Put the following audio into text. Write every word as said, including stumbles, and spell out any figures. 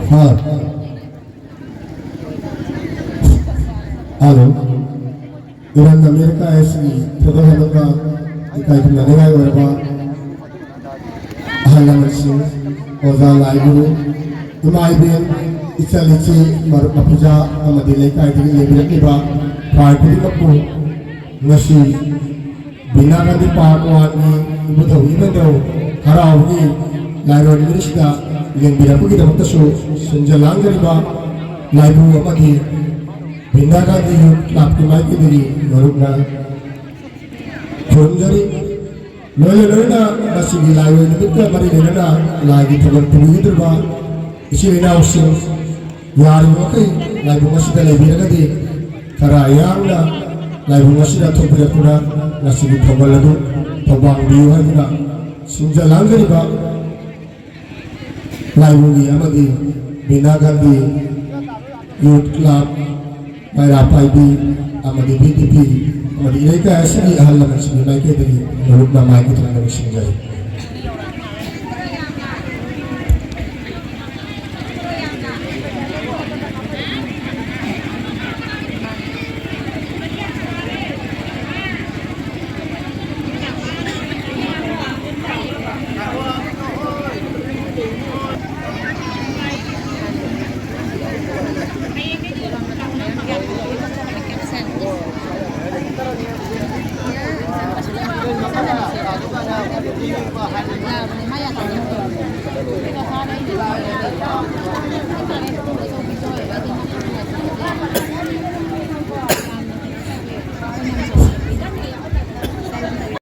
ꯍꯣꯏ꯫ Hello. Iran America ꯑꯁꯤꯒꯤ ꯊꯣꯏꯗꯣꯛ ꯍꯦꯟꯗꯣꯛꯅ ꯏꯀꯥꯏ ꯈꯨꯝꯅꯅꯤꯡꯉꯥꯏ ꯑꯣꯏꯔꯕ ꯑꯍꯜ ꯂꯃꯟꯁꯤꯡ, ꯑꯣꯖꯥ ꯂꯥꯏꯒꯨꯔꯨ, ꯏꯃꯥ ꯏꯕꯦꯟ, ꯏꯆꯜ ꯏꯆꯦ, ꯃꯔꯨꯞ ꯃꯄꯨꯖꯥ ꯑꯃꯗꯤ ꯂꯩꯀꯥꯏꯗꯒꯤ ꯂꯩꯕꯤꯔꯛꯂꯤꯕ ꯐꯥꯏ ꯈꯨꯗꯤꯡꯃꯛꯄꯨ ꯉꯁꯤ ꯕꯤꯅꯥ ꯒꯥꯟꯙꯤ ꯄꯥꯔꯛ ꯋꯥꯟꯒꯤ ꯏꯕꯨꯙꯧ ꯏꯕꯦꯟꯙꯧ ꯍꯔꯥꯎꯕꯒꯤ ꯂꯥꯏꯔꯣꯏ ꯅꯨꯃꯤꯠ ꯑꯁꯤꯗ ꯂꯦꯡꯕꯤꯔꯛꯄꯒꯤꯗꯃꯛꯇꯁꯨ ꯁꯤꯟꯖ ꯂꯥꯡꯖꯔꯤꯕ ꯂꯥꯏꯕꯨ ꯑꯃꯗꯤ ꯕꯤꯅꯥ ꯒꯥꯟꯙꯤ ꯌꯨꯠ ꯀ꯭ꯂꯕꯀꯤ ꯃꯥꯏꯀꯩꯗꯒꯤ ꯃꯔꯨꯞꯅ ꯈꯨꯔꯨꯝꯖꯔꯤ꯫ ꯂꯣꯏꯅ ꯂꯣꯏꯅ ꯉꯁꯤꯒꯤ ꯂꯥꯏꯔꯣꯏ ꯅꯨꯃꯤꯠꯀ ꯃꯔꯤ ꯂꯩꯅꯅ ꯂꯥꯏꯒꯤ ꯊꯧꯒꯜ ꯄꯨꯕꯤꯒꯗꯧꯔꯤꯕ ꯏꯆꯤꯜ ꯏꯅꯥꯎꯁꯤꯡ, ꯌꯥꯔꯤꯕ ꯃꯈꯩ ꯂꯥꯏꯕꯨꯡ ꯑꯁꯤꯗ ꯂꯩꯕꯤꯔꯒꯗꯤ ꯈꯔ ꯌꯥꯡꯅ ꯂꯥꯏꯕꯨꯡ ꯑꯁꯤꯗ ꯊꯣꯛꯄꯤꯔꯛꯇꯨꯅ ꯉꯁꯤꯒꯤ ꯊꯧꯒꯜ ꯑꯗꯨ ꯊꯧꯕꯥꯡꯕꯤꯌꯨ ꯍꯥꯏꯗꯨꯅ ꯁꯤꯟꯖ ꯂꯥꯡꯖꯔꯤꯕ ꯂꯥꯏꯕꯨꯡꯒꯤ ꯑꯃꯗꯤ ꯕꯤꯅꯥ ꯒꯥꯟꯙꯤ ꯌꯨꯠ ꯀ꯭ꯂꯕ, ꯃꯩꯔꯥ ꯄꯥꯏꯕꯤ ꯑꯃꯗꯤ ꯕꯤ ꯇꯤ ꯄꯤ ꯑꯃꯗꯤ ꯏꯔꯩꯀꯥꯏ ꯑꯁꯤꯒꯤ ꯑꯍꯜ ꯂꯃꯟꯁꯤꯡꯒꯤ ꯃꯥꯏꯀꯩꯗꯒꯤ ꯃꯔꯨꯞꯅ ꯃꯥꯏ ꯀꯨꯊꯪꯗ ꯅꯤꯡꯁꯤꯡꯖꯔꯤ꯫